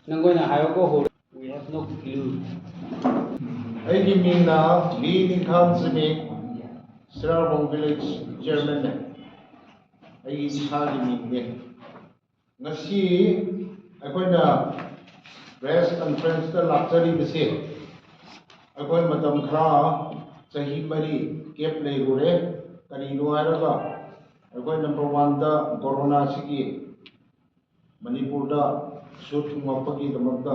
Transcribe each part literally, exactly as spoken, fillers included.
ꯅꯪ ꯑꯣꯏꯅ ꯍꯥꯏꯔꯣꯀꯣ, ꯍꯧꯔꯣ꯫ We have no clue. ꯑꯩꯒꯤ ꯃꯤꯡꯅ ꯂꯤ ꯅꯤꯡꯈꯥꯟ ꯆꯤꯃꯤ, ꯁꯤꯔꯥꯔꯈꯣꯡ village chairman ꯅꯦ꯫ ꯑꯩꯒꯤ ꯏꯁꯥꯒꯤ ꯃꯤꯡꯅꯦ꯫ ꯉꯁꯤ ꯑꯩꯈꯣꯏꯅ press conference ꯇ ꯂꯥꯛꯆꯔꯤꯕꯁꯦ, ꯑꯩꯈꯣꯏ ꯃꯇꯝ ꯈꯔ, ꯆꯍꯤ ꯃꯔꯤ gap ꯂꯩꯔꯨꯔꯦ꯫ ꯀꯔꯤꯅꯣ ꯍꯥꯏꯔꯒ, ꯑꯩꯈꯣꯏ number one ꯗ corona ꯁꯤꯒꯤ ꯃꯅꯤꯄꯨꯔꯗꯁꯨ ꯊꯨꯡꯉꯛꯄꯒꯤꯗꯃꯛꯇ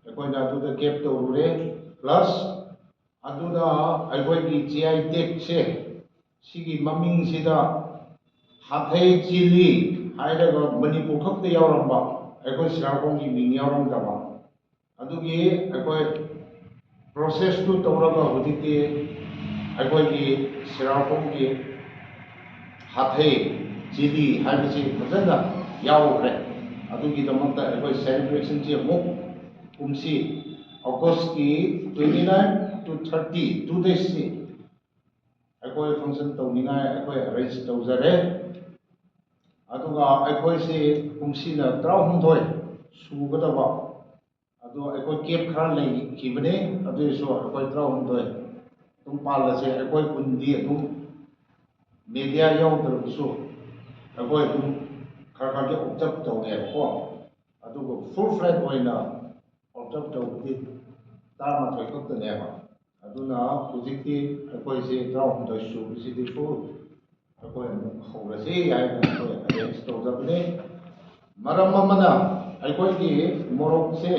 ꯑꯩꯈꯣꯏꯅ ꯑꯗꯨꯗ gap ꯇꯧꯔꯨꯔꯦ꯫ Plus ꯑꯗꯨꯅ ꯑꯩꯈꯣꯏꯒꯤ ꯆꯤꯌꯥꯏ ꯇꯦꯛꯁꯦ, ꯁꯤꯒꯤ ꯃꯃꯤꯡꯁꯤꯗ ꯍꯥꯊꯩ ꯆꯤꯂꯤ ꯍꯥꯏꯔꯒ ꯃꯅꯤꯄꯨꯔ ꯈꯛꯇ ꯌꯥꯎꯔꯝꯕ, ꯑꯩꯈꯣꯏ ꯁꯤꯔꯥꯔꯈꯣꯡꯒꯤ ꯃꯤꯡ ꯌꯥꯎꯔꯝꯗꯕ꯫ ꯑꯗꯨꯒꯤ ꯑꯩꯈꯣꯏ process ꯇꯨ ꯇꯧꯔꯒ ꯍꯧꯖꯤꯛꯇꯤ ꯑꯩꯈꯣꯏꯒꯤ ꯁꯤꯔꯥꯔꯈꯣꯡꯒꯤ ꯍꯥꯊꯩ ꯆꯤꯂꯤ ꯍꯥꯏꯕꯁꯤ ꯐꯖꯅ ꯌꯥꯎꯈ꯭ꯔꯦ꯫ ꯑꯗꯨꯒꯤꯗꯃꯛꯇ ꯑꯩꯈꯣꯏ celebration ꯁꯤ ꯑꯃꯨꯛ ꯀꯨꯝꯁꯤ August ꯀꯤ twenty nine to thirty, two days ꯁꯤ ꯑꯩꯈꯣꯏ function ꯇꯧꯅꯤꯡꯉꯥꯏ ꯑꯩꯈꯣꯏ arrange ꯇꯧꯖꯔꯦ꯫ ꯑꯗꯨꯒ ꯑꯩꯈꯣꯏꯁꯤ ꯀꯨꯝꯁꯤꯅ ꯇꯔꯥꯍꯨꯝꯗꯣꯏ ꯁꯨꯒꯗꯕ, ꯑꯗꯣ ꯑꯩꯈꯣꯏ gap ꯈꯔ ꯂꯩꯈꯤꯕꯅꯦ꯫ ꯑꯗꯨꯏꯁꯨ ꯑꯩꯈꯣꯏ ꯇꯔꯥꯍꯨꯝꯗꯣꯏ ꯑꯗꯨꯝ ꯄꯥꯜꯂꯁꯦ꯫ ꯑꯩꯈꯣꯏ ꯈꯨꯟꯗꯤ ꯑꯗꯨꯝ media ꯌꯥꯎꯗ꯭ꯔꯕꯁꯨ ꯑꯩꯈꯣꯏ ꯑꯗꯨꯝ ꯈꯔ ꯈꯔꯗꯤ observe ꯇꯧꯋꯦꯕꯀꯣ꯫ ꯑꯗꯨꯒ full fledged ꯑꯣꯏꯅ observe ꯇꯧꯕꯗꯤ ꯇꯔꯥꯃꯥꯊꯣꯏ ꯈꯛꯇꯅꯦꯕ꯫ ꯑꯗꯨꯅ ꯍꯧꯖꯤꯛꯇꯤ ꯑꯩꯈꯣꯏꯁꯦ ꯇꯔꯥꯍꯨꯝꯗꯣꯏ ꯁꯨꯕꯁꯤꯗꯤ full ꯑꯩꯈꯣꯏ ꯑꯃꯨꯛ ꯍꯧꯔꯁꯤ ꯍꯥꯏꯅ ꯑꯩꯈꯣꯏ arrange ꯇꯧꯖꯕꯅꯤ꯫ ꯃꯔꯝ ꯑꯃꯅ, ꯑꯩꯈꯣꯏꯒꯤ ꯃꯣꯔꯣꯛꯁꯦ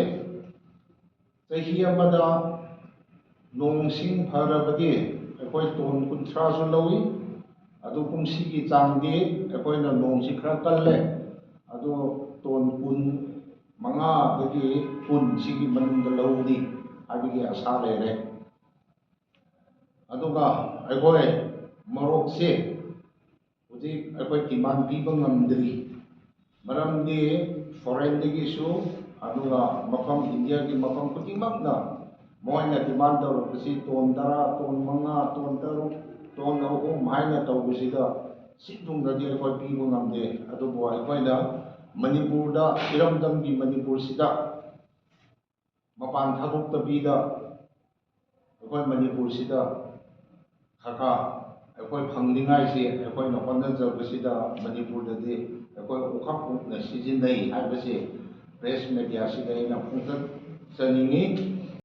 ꯆꯍꯤ ꯑꯃꯗ ꯅꯣꯡꯁꯤꯡ ꯐꯔꯕꯗꯤ ꯑꯩꯈꯣꯏ ꯇꯣꯟ ꯀꯨꯟꯊ꯭ꯔꯥꯁꯨ ꯂꯧꯏ꯫ ꯑꯗꯨ ꯀꯨꯝꯁꯤꯒꯤ ꯆꯥꯡꯗꯤ ꯑꯩꯈꯣꯏꯅ ꯅꯣꯡꯁꯤ ꯈꯔ ꯀꯜꯂꯦ, ꯑꯗꯣ ꯇꯣꯟ ꯀꯨꯟ ꯃꯉꯥꯗꯒꯤ ꯀꯨꯟ ꯁꯤꯒꯤ ꯃꯅꯨꯡꯗ ꯂꯧꯒꯅꯤ ꯍꯥꯏꯕꯒꯤ ꯑꯁꯥ ꯂꯩꯔꯦ꯫ ꯑꯗꯨꯒ ꯑꯩꯈꯣꯏ ꯃꯣꯔꯣꯛꯁꯦ ꯍꯧꯖꯤꯛ ꯑꯩꯈꯣꯏ demand ꯄꯤꯕ ꯉꯝꯗ꯭ꯔꯤ꯫ ꯃꯔꯝꯗꯤ foreign ꯗꯒꯤꯁꯨ, ꯑꯗꯨꯒ ꯃꯐꯝ, ꯏꯟꯗꯤꯌꯥꯒꯤ ꯃꯐꯝ ꯈꯨꯗꯤꯡꯃꯛꯅ ꯃꯣꯏꯅ demand ꯇꯧꯔꯛꯄꯁꯤ ꯇꯣꯟ ꯇꯔꯥ, ꯇꯣꯟ ꯃꯉꯥ, ꯇꯣꯟ ꯇꯔꯨꯛ, ꯇꯣꯟ ꯑꯍꯨꯝ ꯍꯥꯏꯅ ꯇꯧꯕꯁꯤꯗ ꯁꯤ ꯊꯨꯡꯅꯗꯤ ꯑꯩꯈꯣꯏ ꯄꯤꯕ ꯉꯝꯗꯦ꯫ ꯑꯗꯨꯕꯨ ꯑꯩꯈꯣꯏꯅ ꯃꯅꯤꯄꯨꯔꯗ, ꯏꯔꯝꯗꯝꯒꯤ ꯃꯅꯤꯄꯨꯔꯁꯤꯗ ꯃꯄꯥꯟ ꯊꯥꯗꯣꯛꯇꯕꯤꯗ ꯑꯩꯈꯣꯏ ꯃꯅꯤꯄꯨꯔꯁꯤꯗ ꯈꯔ ꯈꯔ ꯑꯩꯈꯣꯏ ꯐꯪꯅꯤꯡꯉꯥꯏꯁꯤ ꯑꯩꯈꯣꯏꯅ ꯍꯣꯠꯅꯖꯕꯁꯤꯗ ꯃꯅꯤꯄꯨꯔꯗꯗꯤ ꯑꯩꯈꯣꯏ ꯎꯈꯛ ꯎꯞꯅ ꯁꯤꯖꯤꯟꯅꯩ ꯍꯥꯏꯕꯁꯤ ꯄ꯭ꯔꯦꯁ ꯃꯦꯗꯤꯌꯥꯁꯤꯗ ꯑꯩꯅ ꯐꯣꯡꯗꯣꯛꯆꯅꯤꯡꯉꯤ꯫